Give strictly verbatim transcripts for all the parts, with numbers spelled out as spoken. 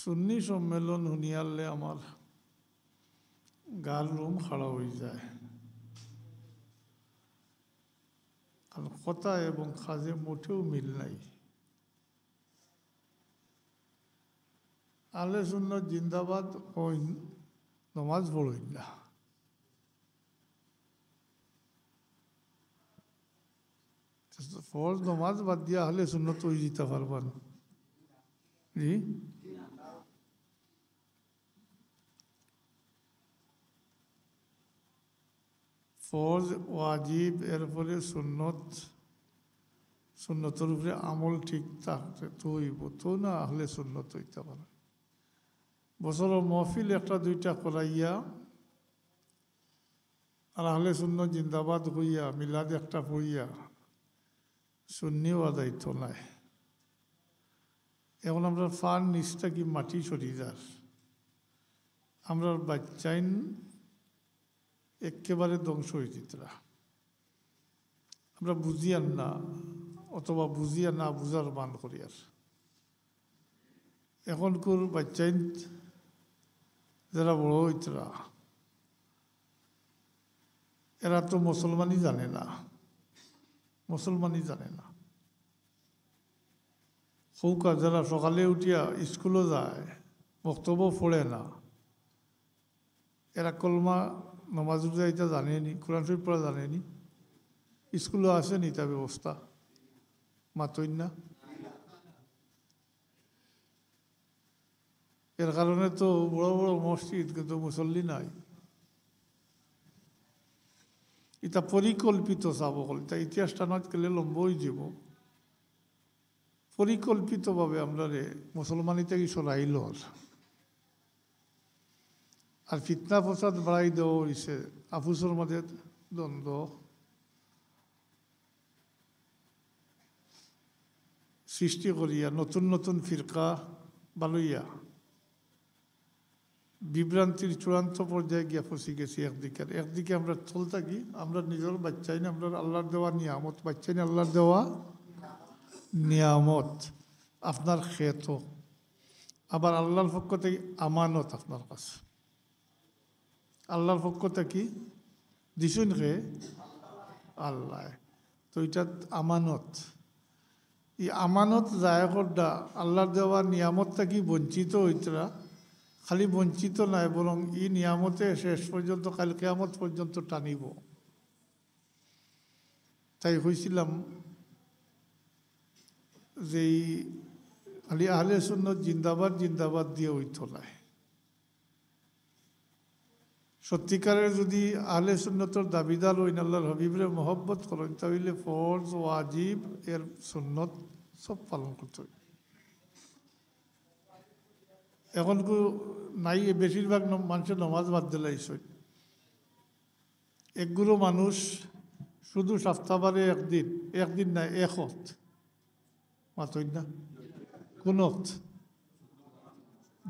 সুন্নি সম্মেলন হুনিয়ারলে আমার গার রুম খাড়া অইযায়, কারণ কথা এবং কাজে মোটেও মিল নাই। আহলে সুন্নত জিন্দাবাদ কইন, নমাজ পড়ইন না। ফরজ নমাজ বাদ দিয়া আহলে সুন্নত অইযিতা পারবা নি? জি? ফরজ, ওয়াজিব, এরপরে সুন্নত, সুন্নতর উপরে আমল ঠিক থাকতে তো অইবো, তো না আহলে সুন্নত অইতা পারবা। বছরো মহফিল একটা দুইটা করাইয়া আর আহলে সুন্নত জিন্দাবাদ কইয়া মিলাদ একটা পড়িয়া সুন্নি অওয়া যাইতো নায়। এখন আমরার পার নিচ থাকি মাটি সরি যার, আমরার বাচ্চাইন একেবারে ধ্বংস অইযিতরা। আমরা বুঝিয়ার না, অথবা বুঝিয়া না বুঝার ভান করিয়ার। এখনকুর বাচ্চাইন যেরা বড় অইতরা, এরা তো মুসলমানি জানে না, মুসলমানি জানে না। হউক্কা যেরা সকালে উঠিয়া স্কুলো যায়, মক্তবো পড়ে না, এরা কলমা, নমাজ রোজা ইতা জানে নি, কোরআন শরীফ পড়া জানে নি, স্কুলো আছে নি ইতা ব্যবস্থা? মাতইন না। এর কারণে তো বড় বড় মসজিদ, কিন্তু মুসল্লি নাই। ইতা পরিকল্পিত, সাব অকল, ইতা ইতিহাস টানাত গেলে লম্বা অইযিবো। পরিকল্পিতভাবে আমরারে মুসলমানি থাকি সরাইলো। আর ফিতনা ফসাদ বাড়াই দেওয়া অইছে, আফুসর মাঝে দ্বন্দ্ব সৃষ্টি করিয়া নতুন নতুন ফিরকা বানাইয়া বিভ্রান্তির চূড়ান্ত পর্যায়ে গিয়া পৌঁছি গেছি। একদিকে, একদিকে আমরা চল থাকি, আমরা নিজর বাচ্চাইন, আমরা আল্লাহর দেওয়া নিয়ামত, বাচ্চাইন আল্লাহর দেওয়া নিয়ামত, আপনার খেত, আবার আল্লাহর পক্ষ থাকি আমানত আপনার কাছে। আল্লাহর পক্ষ থাকি দিছইন কে? আল্লাহ। তো ইটা আমানত। ই আমানত জায়া কররা, আল্লাহর দেওয়া নিয়ামত থাকি বঞ্চিত অইতরা। খালি বঞ্চিত নায়, বরং ই নিয়ামতে শেষ পর্যন্ত, কাল কিয়ামত পর্যন্ত টানিবো। তাই কইছিলাম যে ই খালি আহলে সুন্নত জিন্দাবাদ, জিন্দাবাদ দিয়া অইতো নায়। সত্যিকারের যদি আহলে সুন্নতর দাবিদার অইন, আল্লাহর হাবিবরে মহব্বত করইন, তা অইলে ফরজ, ওয়াজিব, এর সুন্নত সব পালন করতে অইবো। এখনকু নাই, বেশিরভাগ ন-, মানষে নমাজ বাদ দিলাইছইন। এক গুরু মানুষ শুধু সপ্তাহবারে একদিন, একদিন না, এক অক্ত। মাতইন না? কোন অক্ত?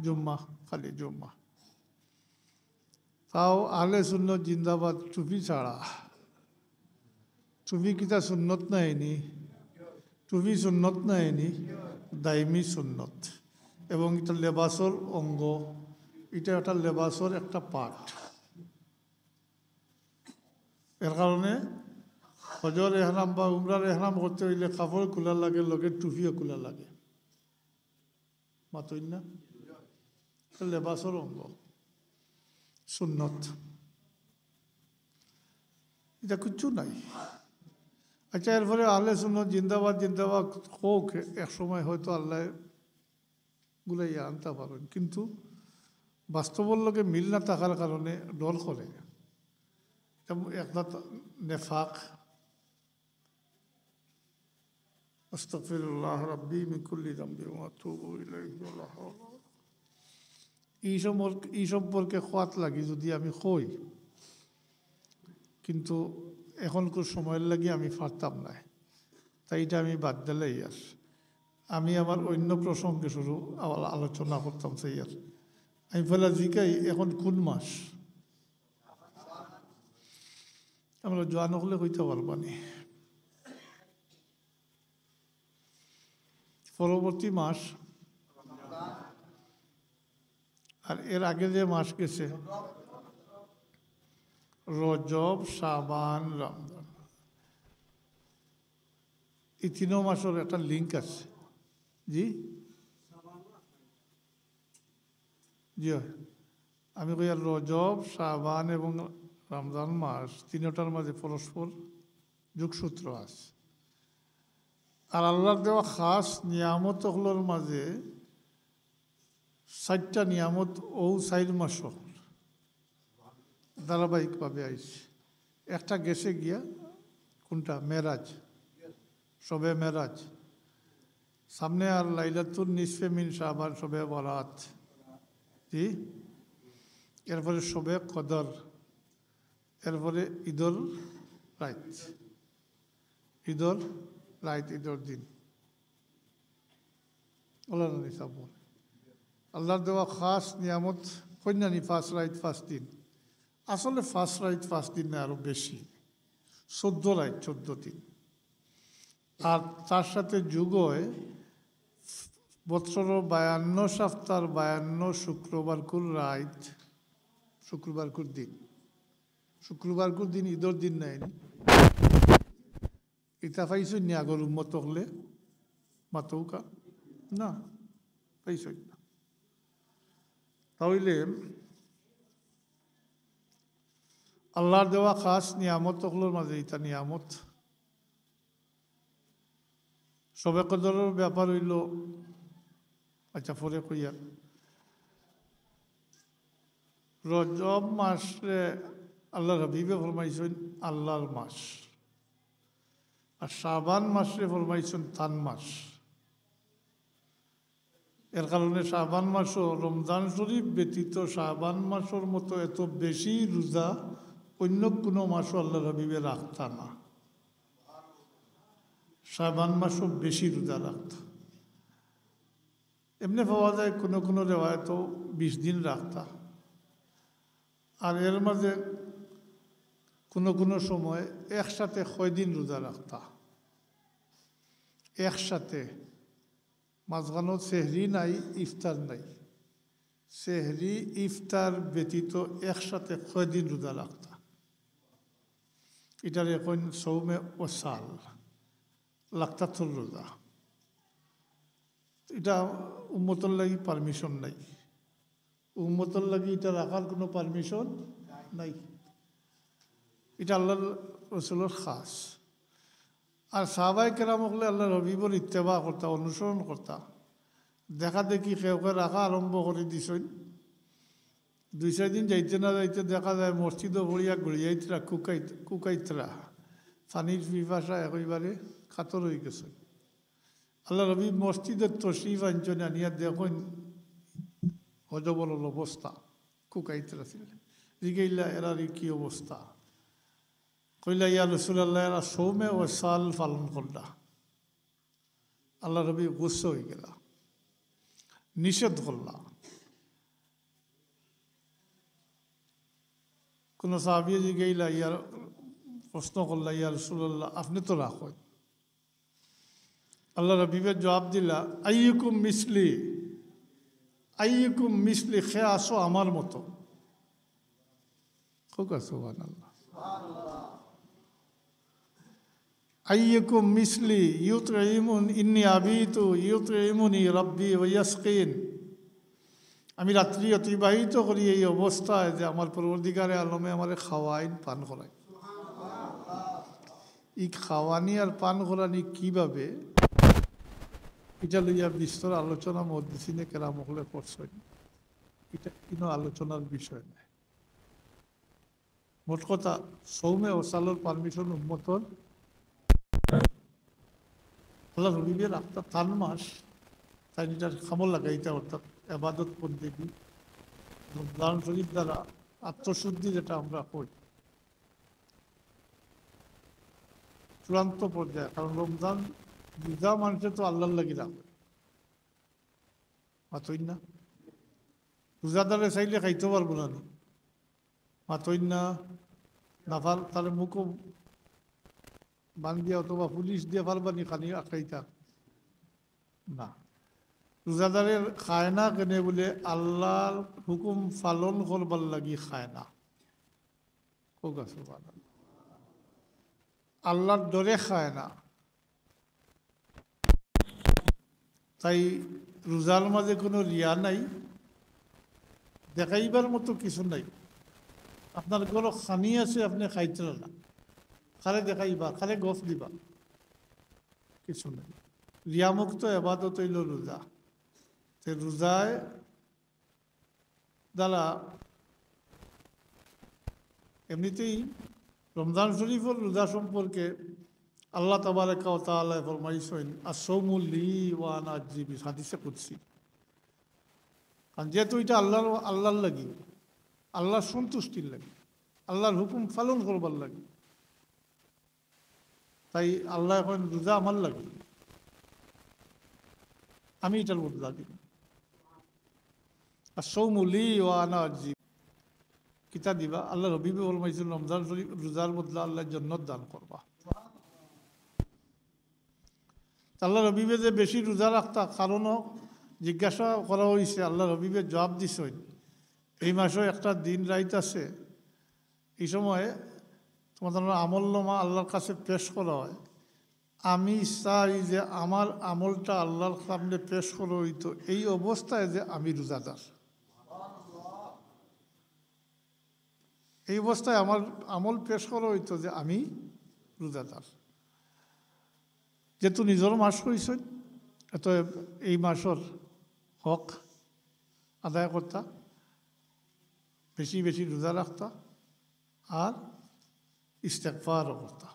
জুম্মা, খালি জুম্মা। তাও আহলে সুন্নত জিন্দাবাদ, টুপি ছাড়া। টুপি কিতা সুন্নত নায় নি? টুপি সুন্নত নায় নি? দাইমি সুন্নত। এবং ইটা লেবাসর অঙ্গ, ইটা একটা লেবাসর একটা part। এর কারণে হজর এহরাম বা উমরার এহরাম করতে অইলে কাপড় খুলা লাগে, লগে টুপিও খুলা লাগে। মাতইন না? লেবাসর অঙ্গ, সুন্নত, ইটা কিচ্ছু নাই। আচ্ছা, এরপরে আহলে সুন্নত জিন্দাবাদ, জিন্দাবাদ কউক, এক সময় হয়তো আল্লাহ গুলাইয়া আনতা পারইন, কিন্তু বাস্তবর লগে মিল না থাকার কারণে ডর করে। যেমন একটা তো নেফাক, আস্তাগফিরুল্লাহ রাব্বি মিন কুল্লি যামবি ওয়া আতুবু ইলাইহি ওয়া লা হাওলা ওয়া লা কুওয়াতা। ই সম্পর্কে, ই সম্পর্কে কওয়াত লাগি যদি আমি কই, কিন্তু এখনকুর সময়র লাগি আমি পারতাম নায়, তাই ইটা আমি বাদ দিলাইয়ার। আমি আমার অন্য প্রসঙ্গে শুরু আ-, আলোচনা করতাম চাইয়ার। আমি পয়লা জিকাই, এখন কোন মাস? আমরা জোয়ান অকলে কইতা পারবা নি। পরবর্তী মাস আর এর আগে যে মাস গেছে, রজব, শাবান, রমজান, এই তিনো মাসর একটা লিংক আছে। জি, জি অয়। আমি কই আর রজব, শাবান এবং রমজান মাস তিনোটার মাঝে পরস্পর যোগসূত্র আছে। আর আল্লাহর দেওয়া খাস নিয়ামত অকলর মাঝে চাইরটা নিয়ামত অউ চাইর মাসো ধারাবাহিকভাবে আইছে। একটা গেছে গিয়া, কোনটা? মেরাজ, শবে মেরাজ। সামনে আর লাইলাতুল নিসফে মিন শাবান, শবে বরাত, জি, এরপরে শবে কদর, এরপরে ঈদর রাইত, ঈদর রাইত, ঈদর দিন। আল্লাহর নবী সাহেব বলে, আল্লাহর দেওয়া খাস নিয়ামত কইন্নানি পাঁচ রাইত পাঁচ দিন। আসলে পাঁচ রাইত পাঁচ দিন না, আরো বেশি, চোদ্দ রাইত চোদ্দ দিন। আর তার সাথে যোগ হয় বৎসরর বায়ান্ন সপ্তাহর বায়ান্ন শুক্রবারকুর রাইত, শুক্রবারকুর দিন, শুক্রবারকুর দিন ঈদর দিন নায়নি। ইতা পাইছইন নি আগর উম্মত অকলে? মাতউক্কা না, পাইছইন না। তা অইলে আল্লাহর দেওয়া খাস নিয়ামত অকলর মাঝে ইতা নিয়ামত। শবে কদরর ব্যাপার অইলো, আচ্ছা, পরে কইয়ার। রজব মাসরে আল্লাহর হাবিবে ফরমাইছইন আল্লাহর মাস, আর শাবান মাসরে ফরমাইছইন তান মাস। এর কারণে শাবান মাসও রমজান শরীফ ব্যতীত শাবান মাসর মতো এত বেশি রোজা অন্য কোনো মাসও আল্লাহর হাবিবে রাখতা না। শাবান মাসও বেশি রোজা রাখতা। এমনে পাওয়া যায় কোনো কোনো রেওয়ায়তো বিশ দিন রাখতা, আর এর মাঝে কোনো কোনো সময় একসাথে কয়দিন রোজা রাখতা, একসাথে, মাঝখানো সেহরি নাই, ইফতার নাই, সেহরি ইফতার ব্যতীত একসাথে কয়দিন রোজা রাখতা। ইটারে কইন সৌমে ওসাল, লাক্কাতুর রোজা। ইটা উম্মতর লাগি পারমিশন নাই, উম্মতর লাগি ইটা রাখার কোনো পারমিশন নাই। ইটা আল্লাহর রসুলর খাস। আর সাহাবায়ে কেরাম অকলে আল্লাহর হাবিবর ইত্তেবা করতা, অনুসরণ করতা। দেখা দেখি কেউ কেউ রাখা আরম্ভ করি দিছইন। দুই চাইর দিন যাইতে না যাইতে দেখা যায় মসজিদো পড়িয়া গড়িয়াইতরা, কুকাইত-, কুকাইতরা। পানির পিপাসা একেবারে কাতর অইগেছে। আল্লাহর হাবিব মসজিদো তশরিফ আনছইন, আনিয়া দেখইন হজবরল অবস্থা, কুকাইতরা ছিল। জিগাইলা, "এরার ই কি অবস্থা?" কইলা, "ইয়া রাসূলুল্লাহ, এরা সৌমে ওসাল পালন করলা।" আল্লাহর হাবিব গুসা অইগেলা, নিষেধ করলা। কোনো সাহাবিয়ে জিগাইলা, ইয়ার, প্রশ্ন করলা, "ইয়া রাসূলুল্লাহ, আপনে তো রাখইন।" আল্লাহর হাবিবে জবাব দিলা, "আইয়ুকুম মিসলি, আইয়ুকুম মিসলি, কে আছো আমার মতো?" কউক্কা সুবহানাল্লাহ। "আইয়ুকুম মিসলি ইউতইমুন, ইন্নি আবিতু ইউতইমুনি রাব্বি ওয়া ইয়াসকিন।" আমি রাত্রি অতিবাহিত করি এই অবস্থায় যে আমার পরওয়ারদিগারে আলমে আমারে খাওয়াইন, পান করাইন। ই খাওয়ানি আর পান করানি কিভাবে, ইটা লইয়া বিস্তর আলোচনা মুহাদ্দিসিনে কেরাম অকলে করছইন। ইটা কোনো আলোচনার বিষয় নায়। মোট কথা, সৌমে ওসালর পারমিশন উম্মতর। আল্লাহর হাবিবে রাখতা তান মাস, তাইন ইটার কামো লাগাইতা, অর্থাৎ এবাদত বন্দেগি, রমজান শরীফ দ্বারা আত্মশুদ্ধি যেটা আমরা কই, চূড়ান্ত পর্যায়ে। কারণ রমজান রোজা মানষে তো আল্লাহর লাগি রাখে, মাতইন না? রোজাদারে চাইলে খাইতো পারবো না নি? মাতইন না? না পার-, তারে মুখো বান্ধিয়া অথবা পুলিশ দিয়া পারবা নি খানি আটকাইতা? না। রোজাদারে খায় না কেনে? বলে, আল্লাহর হুকুম পালন করবার লাগি খায় না। কউক্কা সুবহানাল্লাহ। আল্লাহর ডরে খায় না। তাই রোজার মাঝে কোনো রিয়া নাই, দেখাইবার মতো কিছু নাই। আপনার ঘরো খানি আছে, আপনে খাইতরা না, কারে দেখাইবা, কারে গফ দিবা, কিছু নাই। রিয়ামুক্ত এবাদত অইলো রোজা। তে রোজায় দ্বারা এমনিতেই রমজান শরীফর রোজা সম্পর্কে আল্লাহ তাবারাকা ওয়া তাআলায় ফরমাইছইন, "আস-সাওমু লি ওয়া আনা আজজি বিহি", হাদিসে কুদসি। কারণ যেহেতু ইটা আল্লাহর, আল্লাহর লাগি, আল্লাহর সন্তুষ্টির লাগি, আল্লাহর হুকুম পালন করবার লাগি, তাই আল্লায় কইন, "রোজা আমার লাগি, আমি ইটার বদলা দিমু।" "আস-সাওমু লি ওয়া আনা আজজি।" কিতা দিবা? আল্লাহর হাবিবে ফরমাইছইন, রমজান শরীফ রোজার বদলা আল্লায় জন্নত দান করবা। আল্লাহর হাবিবে যে বেশি রোজা রাখতা, কারণও জিজ্ঞাসা করা অইছে, আল্লাহর হাবিবে জবাব দিছইন, এই মাসো একটা দিন রাইত আছে, এই সময় তোমাদের আমলনামা আল্লাহর কাছে পেশ করা হয়। আমি চাই যে আমার আমলটা আল্লাহর সামনে পেশ করা অইতো এই অবস্থায় যে আমি রোজাদার, এই অবস্থায় আমার আমল পেশ করা অইতো যে আমি রোজাদার। যেহেতু নিজর মাস কইছইন, অতএব এই মাসর হক আদায় করতা, বেশি বেশি রোজা রাখতা, আর ইস্তেগফারও করতা।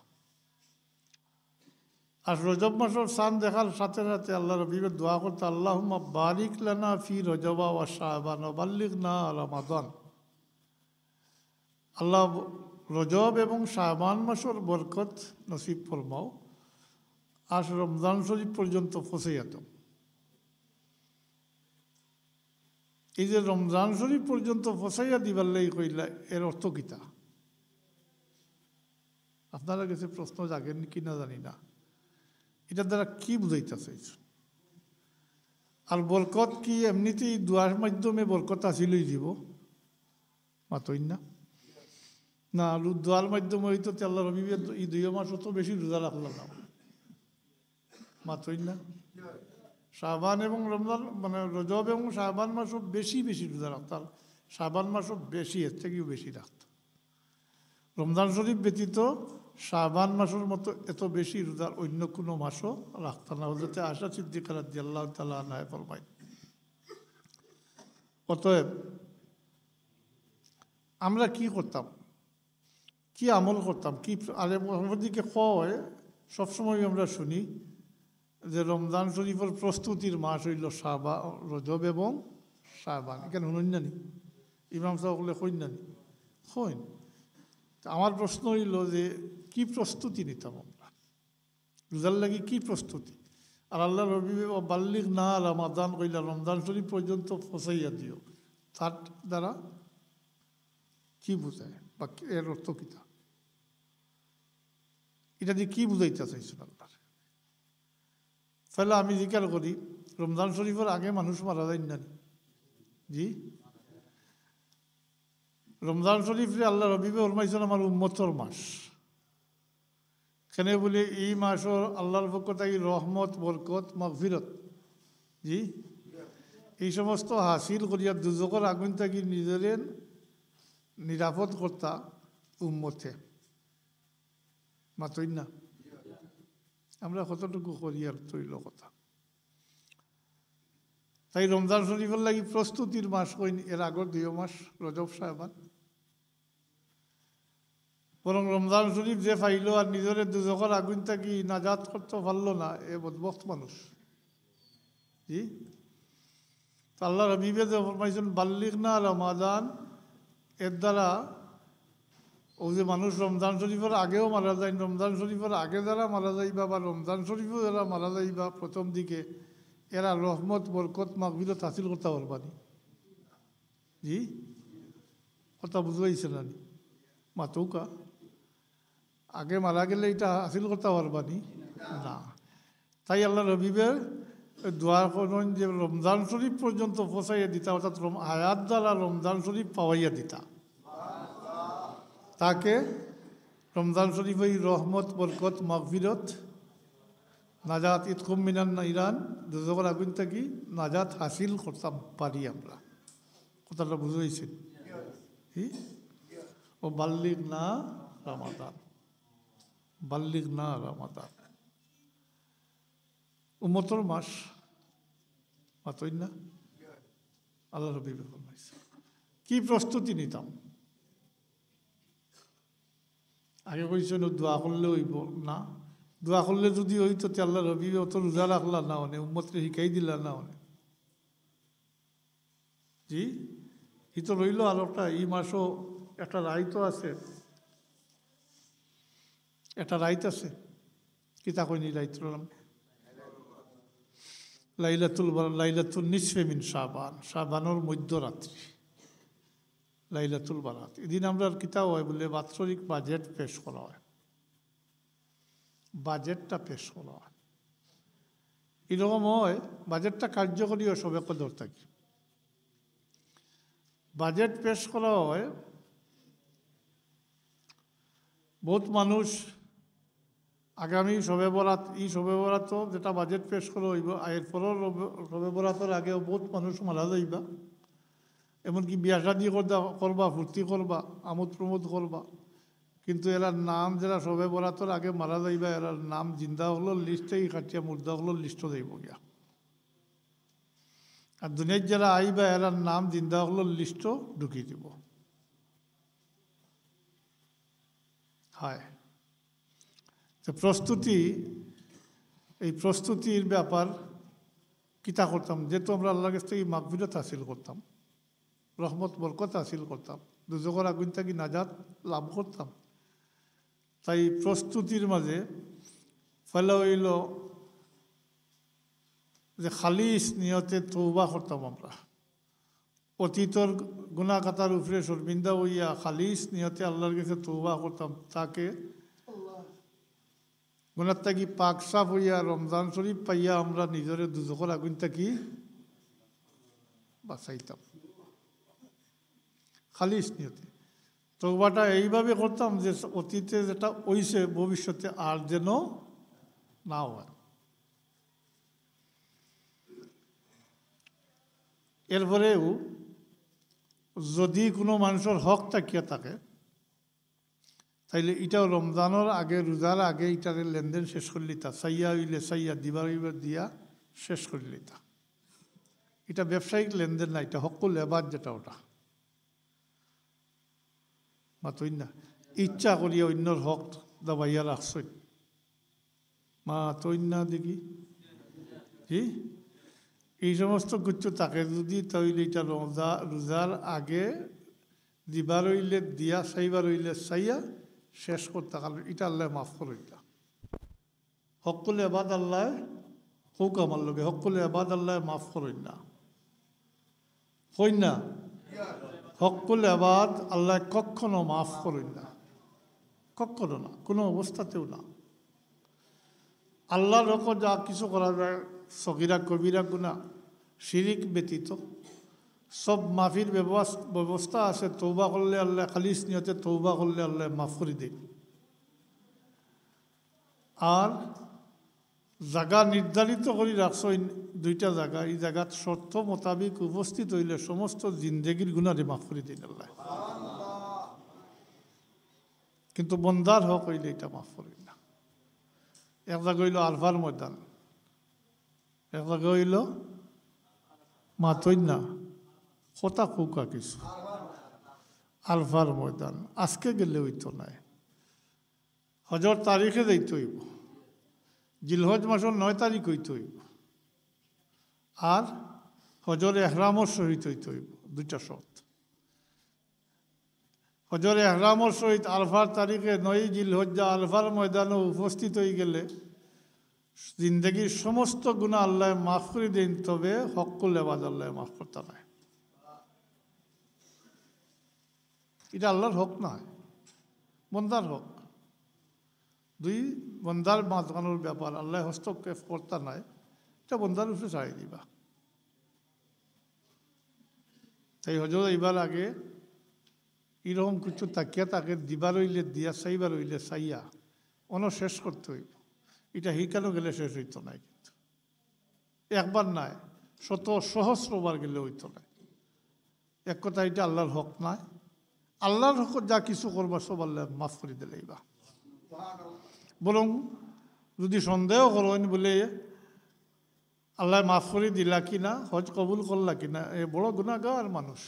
আর রজব মাসর চান দেখার সাথে সাথে আল্লাহর হাবিবে দোয়া করতা, "আল্লাহুম্মা বারিক লানা ফি রজবা ওয়া শাবান ওয়া বাল্লিগনা রমাদান।" আল্লাহ, রজব এবং শাবান মাসর বরকত নসিব ফরমাও, আর রমজান শরীফ পর্যন্ত পৌঁছাইয়া দাও। এই যে রমজান শরীফ পর্যন্ত পৌঁছাইয়া দিবার লাগি কইলা, এর অর্থ কিতা? আপনারা গেছে প্রশ্ন জাগের কি না জানি না, ইটার দ্বারা কি বুঝাইতা চাইছইন? আর বরকত কি এমনিতেই দোয়ার মাধ্যমে বরকত হাসিল অইযিবো? মাতইন না। না, রু-, দোয়ার মাধ্যমে অইতো তে আল্লাহর হাবিবে ই দুইও মাস অত বেশি রোজা রাখলা না। মাতইন না। শাবান এবং রমজান, মানে, রজব এবং শাবান মাসও বেশি বেশি রোজা রাখতা। শাবান মাসও বেশি, এর থাকিও বেশি রাখতা। রমজান শরীফ ব্যতীত শাবান মাসর মতো এত বেশি রোজা অন্য কোনো মাসও রাখতা না। হযরতে আয়েশা সিদ্দিকা রাদিয়াল্লাহু তাআলা আনহায় ফরমাইন। অতএব আমরা কি করতাম, কি আমল করতাম, কি প্র-, আর অপরদিকে কয়, সবসময় আমরা শুনি যে রমজান শরীফর প্রস্তুতির মাস অইলো শাবা-, রজব এবং শাবান। ইখান হুনইন না নি? ইমাম সাব অকলে কইন না নি? কইন। তে আমার প্রশ্ন অইলো যে কি প্রস্তুতি নিতাম আমরা? রোজার লাগি কি প্রস্তুতি? আর আল্লাহর হাবিবে "ওয়া বাল্লিগনা রমাদান" কইলা, রমজান শরীফ পর্যন্ত পৌঁছাইয়া দিও। তার দ্বারা কি বুঝায় বা কি, এর অর্থ কিতা? ইটা দিয়া কি বুঝাইতা চাইছইন আল্লাহর? তাইলে আমি জিকার করি, রমজান শরীফর আগে মানুষ মারা যাইন না নি? জি? রমজান শরীফরে আল্লাহর হাবিবে ফরমাইছইন আমার উম্মতর মাস। কেনে বলে ই মাসর আল্লাহর পক্ষ থাকি রহমত, বরকত, মাগফিরত। জি? এই সমস্ত হাসিল করিয়া দুজখর আগুন থাকি নিজরে নিরাপদ করতা উম্মতে। মাতইন না। আমরা কতটুকু করি আর তৈল কথা। তাই রমজান শরীফর লাগি প্রস্তুতির মাস কইন এর আগর দুইও মাস, রজব শাবান। বরং রমজান শরীফ যে পাইলো আর নিজরে দুজখর আগুন থাকি নাজাত করতে পারলো না, এ বদবখত মানুষ। জি? তো আল্লাহর হাবিবে যে ফরমাইছইন, "বাল্লিগনা রমাদান", এর দ্বারা অউ যে মানুষ রমজান শরীফর আগেও মারা যাইন, রমজান শরীফর আগে যারা মারা যাইবা বা রমজান শরীফও যারা মারা যাইবা প্রথম দিকে, এরা রহমত, বরকত, মাগফিরত হাসিল করতা পারবা নি? জি? কথা বুঝাইছে না নি? মাতউক্কা। আগে মারা গেলে ইটা হাসিল করতা পারবা নি? না। তাই আল্লাহর হাবিবে দোয়া করইন যে রমজান শরীফ পর্যন্ত পৌঁছাইয়া দিতা, অর্থাৎ রম-, হায়াত দ্বারা রমজান শরীফ পাওয়াইয়া দিতা। তাকে রমজান শরীফ ওই রহমত, বরকত, মাগফিরত, নাজাত, ইতকুম মিনান নিরান, দুজখর আগুন থাকি নাজাত হাসিল করতাম পারি আমরা। কথাটা বুঝাইছেন? কি? ও বাল্লিগ না রমাদান, বাল্লিগ না রমাদান। উম্মতর মাস, মাতইন না? আল্লাহ রবি ফরমাইছে। কি প্রস্তুতি নিতাম? আগে কইছেন, "ও দোয়া করলে অইব না।" দোয়া করলে যদি অইতো, তে আল্লাহ রবি অত রোজা রাখলা না অনে, উম্মতরে শিখাই দিলা না অনে। জি, ই তো রইল আর একটা, ই মাসও একটা রাইত আছে, একটা রাইত আছে। কিতা কইনি রাইতর নাম? লাইলাতুল বার-, লাইলাতুল নিসফে মিন শাবান, শাবানর মধ্যরাত্রি, লাইলাতুল বারাত। এদিন আমরার কিতা হয় বলে বাৎসরিক বাজেট পেশ করা হয়, বাজেটটা পেশ করা হয়। এরকম হয়, বাজেটটা কার্যকরী হয় সবে কদর থাকি। বাজেট পেশ করা হয়, বহুত মানুষ আগামী শবে বরাত, ই শবে বরাতও যেটা বাজেট পেশ করা অইব, এরপরও রবে-, শবে বরাতর আগেও বহুত মানুষ মারা যাইবা। এমনকি বিয়া শাদি করদা-, করবা, ফুর্তি করবা, আমোদ প্রমোদ করবা, কিন্তু এরার নাম যেরা শবে বরাতর আগে মারা যাইবা, এরার নাম জিন্দা অকলর লিস্ট থাকি কাটিয়া মুর্দা অকলর লিস্টো যাইব গিয়া। আর দুনিয়াত যেরা আইবা, এরার নাম জিন্দা অকলর লিস্টো ঢুকি দিব। হয়। তো প্রস্তুতি, এই প্রস্তুতির ব্যাপার কিতা করতাম? যেহেতু আমরা আল্লাহর কাছ থাকি মাগফিরত হাসিল করতাম, রহমত বরকত হাসিল করতাম, দুজখর আগুন থাকি নাজাত লাভ করতাম, তাই প্রস্তুতির মাঝে পয়লা অইল যে খালিস নিয়তে তওবা করতাম আমরা। অতীতর গুনাহ খাতার উপরে শর্মিন্দা অইয়া খালিস নিয়তে আল্লাহর কাছে তওবা করতাম, তাকে গুনাহ থাকি পাক সাফ অইয়া রমজান শরীফ পাইয়া আমরা নিজরে দুজখর আগুন থাকি বাঁচাইতাম। খালিস নিয়তে তওবাটা এইভাবে করতাম যে অতীতে যেটা অইছে ভবিষ্যতে আর যেন না হয়। এরপরেও যদি কোনো মানুষর হক থাকিয়া থাকে, তাইলে ইটাও রমজানর আগে, রোজার আগে ইটারে লেনদেন শেষ করিলিতা, চাইয়া অইলে চাইয়া, দিবার অইলে দিয়া শেষ করিলিতা। ইটা ব্যবসায়িক লেনদেন না, ইটা হক্কুল এবাদ যেটা, ওটা মাতইন না। ইচ্ছা করিয়া অন্যর হক দাবাইয়া রাখছইন, মাতইন না দেখি। জি, এই সমস্ত কিছু থাকে যদি, তাইলে ইটা রোজা, রোজার আগে দিবার অইলে দিয়া, চাইবার অইলে চাইয়া শেষ করতা, কারণ ইটা আল্লাহ মাফ করইন না। হক্কুল এবাদ আল্লাহ, কউক্কা আমার লগে, হক্কুল এবাদ আল্লাহ মাফ করইন না। কইন না? হক্কুল এবাদ আল্লাহ কখনো মাফ করইন না, কখনো না, কোনো অবস্থাতেও না। আল্লাহর হকো যা কিছু করা যায়, সগিরা কবিরা গুনাহ, শিরিক ব্যতীত, সব মাফির ব্যবস-, ব্যবস্থা আছে। তওবা করলে আল্লাহ, খালিস নিয়তে তওবা করলে আল্লাহ মাফ করি দেইন। আর জাগা নির্ধারিত করি রাখছইন দুইটা জাগা, ই জাগাত শর্ত মোতাবিক উপস্থিত অইলে সমস্ত জিন্দেগির গুনারে মাফ করি দেইন আল্লাহ। কিন্তু বন্দার হক অইলে ইটা মাফ করইন না। এক জাগা অইল আরফার ময়দান, এক জাগা অইল, মাতইন না, কথা কউক্কা কিছু, আরফার ময়দান। আজকে গেলে অইতো নায়, হজর তারিখে যাইতে অইব, জিলহজ মাসর নয় তারিখ অইতে অইব, আর হজর এহরামর সহিত অইতে অইব, দুইটা শর্ত। হজর এহরামর সহিত আরফার তারিখে নয় জিলহজ্জা আরফার ময়দানো উপস্থিত অইগেলে জিন্দেগির সমস্ত গুনাহ আল্লাহ মাফ করি দেইন, তবে হক্কুল এবাদ আল্লাহ মাফ করতা নায়। ইটা আল্লাহর হক নায়, বন্দার হক। দুই, বন্দার মাঝখানোর ব্যাপার আল্লাহ হস্তক্ষেপ করতা নায়, ইটা বন্দার উপরে ছাড়ি দিবা। তাই হজো যাইবার আগে ইরকম কিছু তাকিয়া থাকে, দিবার অইলে দিয়া, চাইবার অইলে চাইয়া, অনো শেষ করতে অইবো। ইটা হিকানো গেলে শেষ অইতো নায়, কিন্তু একবার নায়, শত সহস্র বার গেলে অইতো নায়। এক কথা, ইটা আল্লার হক নায়। আল্লার হক যা কিছু করবা, সব আল্লায় মাফ করি দিলাইবা। বরং যুদি সন্দেহ করইন বুলে, আল্লায় মাফ করি দিলা কি না, হজ কবুল করলা কি না, এ বড় গুনাগার মানুষ,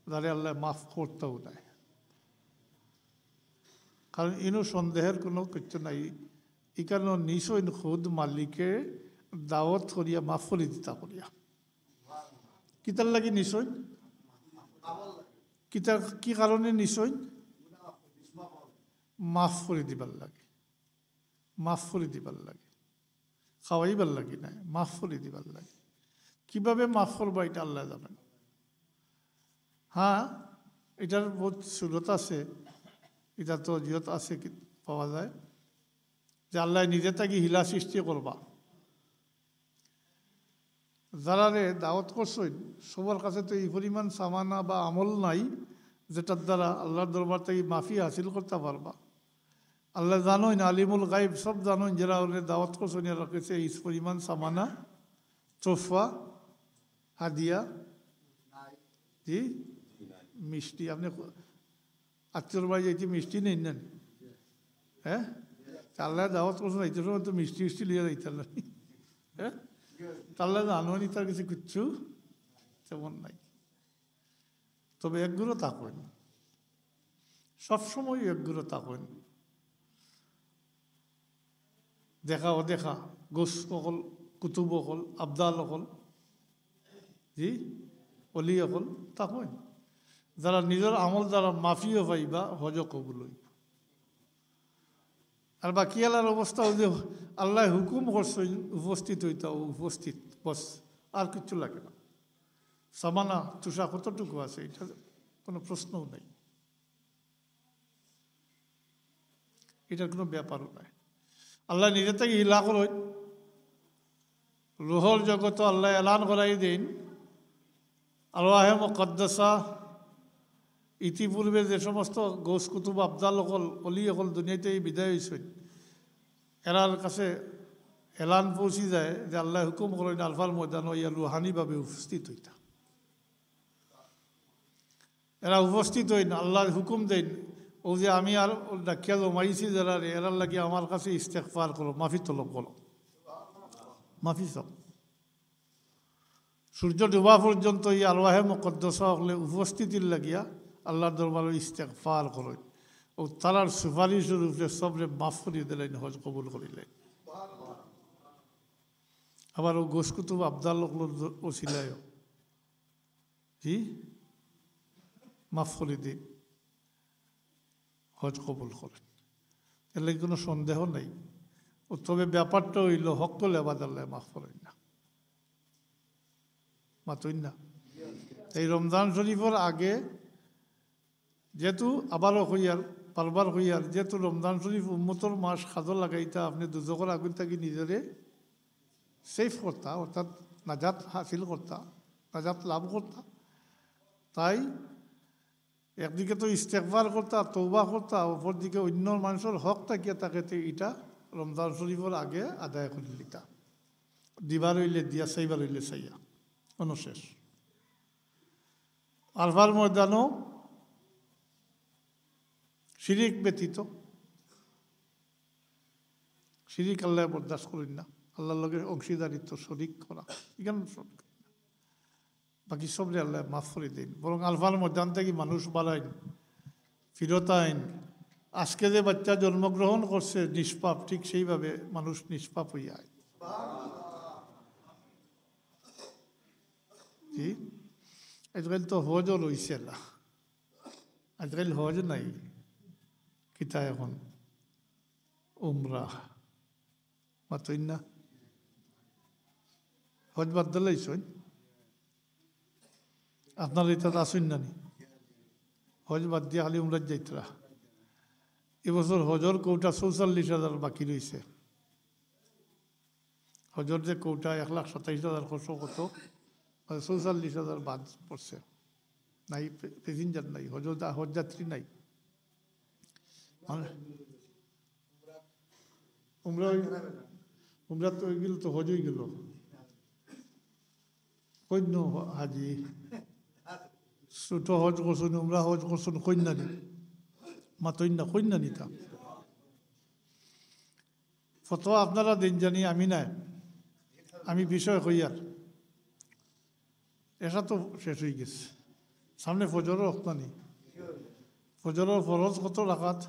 যারে আল্লায় মাফ করতাউ নায়। কারণ ইনো সন্দেহের কুনু কিচ্ছু নাই। ইকানো নিছইন খুদ মালিকে দাওয়াত করিয়া মাফ করি দিতা করিয়া। কিতার লাগি নিছইন? কিতার, কি কারণে নিছইন? মাফ করি দিবার লাগি। মাফ করি দিবার লাগি। খাওয়াইবার লাগি নায়, মাফ করি দিবার লাগি। কিভাবে মাফ করবা, ইটা আল্লায় জানইন। হ্যাঁ, ইটার বউত সুরত আছে, ইটা তো জিয়ত আছে কি পাওয়া যায়, যে আল্লায় নিজে থাকি হিলা সৃষ্টি করবা। যারারে দাওয়াত করছইন, সবর কাছে তো ই পরিমাণ সামানা বা আমল নাই, যেটার দ্বারা আল্লার দরবার থাকি মাফি হাসিল করতা পারবা। আল্লায় জানইন, আলিমুল গাইব, সব জানইন, যারারে দাওয়াত করছইন, এরার কাছে ই পরিমাণ সামানা, তোহফা, হাদিয়া, জি, মিষ্টি। আপনে ক-, আত্মীয়র বাড়ি যাইতে মিষ্টি নেইন না নি? হ্যাঁ? তে আল্লায় দাওয়াত করছইন, যাইতে সময় তো মিষ্টি মিষ্টি লইয়া যাইতা না নি? হ্যাঁ? তে আল্লায় জানইন, তার কাছে কিচ্ছু তেমন নাই। তবে একগুরো থাকইন, সবসময় একগুরো থাকইন। দেখা অদেখা, গৌস অকল, কুতুব অকল, আবদাল অকল, জি, অলি অকল থাকইন। যারা নিজর আমল দ্বারা মাফিও পাইবা, হজও কবুল অইবো। আর বাকি আলার অবস্থা অউ যে আল্লায় হুকুম করছইন উপস্থিত অইতা, উপস্থিত, বস, আর কিচ্ছু লাগে না। সামানা, তুষা কতটুকু আছে, ইটা কুনু প্রশ্নও নাই। ইটার কুনু ব্যাপারও নাই। আল্লায় নিজে থাকি হিলা করইন। রুহর জগতো আল্লায় এলান করাই দেইন, আরওয়াহে মুকাদ্দাসা, ইতিপূর্বে যে সমস্ত গৌস কুতুব আবদাল অকল, অলি অকল দুনিয়াতে বিদায় অইছইন, এরার কাছে এলান পৌঁছি যায় যে আল্লায় হুকুম করইন আরফার ময়দানো ইয়া রুহানিভাবে উপস্থিত অইতা। এরা উপস্থিত অইন, আল্লায় হুকুম দেইন, অউ যে আমি আর ডাকিয়া জমাইছি যেরারে, এরার লাগি আমার কাছে ইস্তেগফার করো, মাফি তলব করো, মাফি চাও। সূর্য ডুবা পর্যন্ত ই আরওয়াহে মুকাদ্দাসা অকলে উপস্থিতির লাগিয়া আল্লার দরবারো ইস্তেগফার করইন। অউ তারার সুপারিশর উপরে সবরে মাফ করি দিলাইন, হজ কবুল করিলাইন। আবার অউ গৌস কুতুব আবদাল অকলর ওসিলায়ও জি, মাফ করি দিন, হজ কবুল করইন, এর লাগি কুনু সন্দেহ নাই। ও তবে ব্যাপারটা অইলো, হক্কল এবাদত আল্লায় মাফ করইন না, মাতইন না। এই রমজান শরীফর আগে যেহেতু, আবারও কইয়ার, বারবার কইয়ার, যেহেতু রমজান শরীফ উম্মতর মাস, কাজো লাগাইতা, আপনে দুজখর আগুন থাকি নিজরে সেভ করতা, অর্থাৎ নাজাত হাসিল করতা, নাজাত লাভ করতা। তাই একদিকে তো ইস্তেগফার করতা, তওবা করতা, অপরদিকে অন্য মানষর হক থাকিয়া থাকে, তে ইটা রমজান শরীফর আগে আদায় করিলিতা। দিবার অইলে দিয়া, চাইবার অইলে চাইয়া, অনো শেষ। আরফার ময়দানো শিরিক ব্যতীত, শিরিক আল্লায় বরদাস্ত করইন না, আল্লার লগে অংশীদারিত্ব, শরিক করা, ইখান শরিক করইন না। বাকি সবরে আল্লায় মাফ করি দেইন, বরং আরফার ময়দান থাকি মানুষ বারইন, ফিরত আইন। আজকে যে বাচ্চা জন্মগ্রহণ করছে নিষ্পাপ, ঠিক সেইভাবে মানুষ নিষ্পাপ অইয়া আইন। জি, আজকাল তো হজও রইছে না, আজকাল হজ নাই, কিতা এখন উমরা, মাতইন না? হজ বাদ দিলাইছইন? আপনারা ইতাত আছইন না নি? হজ বাদ দিয়া খালি উমরাত যাইতরা। এবছর হজর কোটা চৌচল্লিশ হাজার বাকি রইছে। হজর যে কোটা এক লাখ সাতাইশ হাজার কত, মানে চৌচল্লিশ হাজার বাদ পড়ছে। নাই, পে-, প্যাসেঞ্জার নাই, হজ যা-, হজ যাত্রী নাই। মানে, উমরা অই-, উমরা তো অই গেল, তো হজ অই গেল। কইন হাজি, ছোট হজ করছইন, উমরা হজ করছইন, কইন না নি? মাতইন না, কইন না নি তা? ফতোয়া আপনারা দেইন জানি আমি নায়, আমি বিষয় কইয়ার। এশা তো শেষ অই গেছে, সামনে ফজরর ওয়াক্ত নি। ফজরর ফরজ কত রাকাত?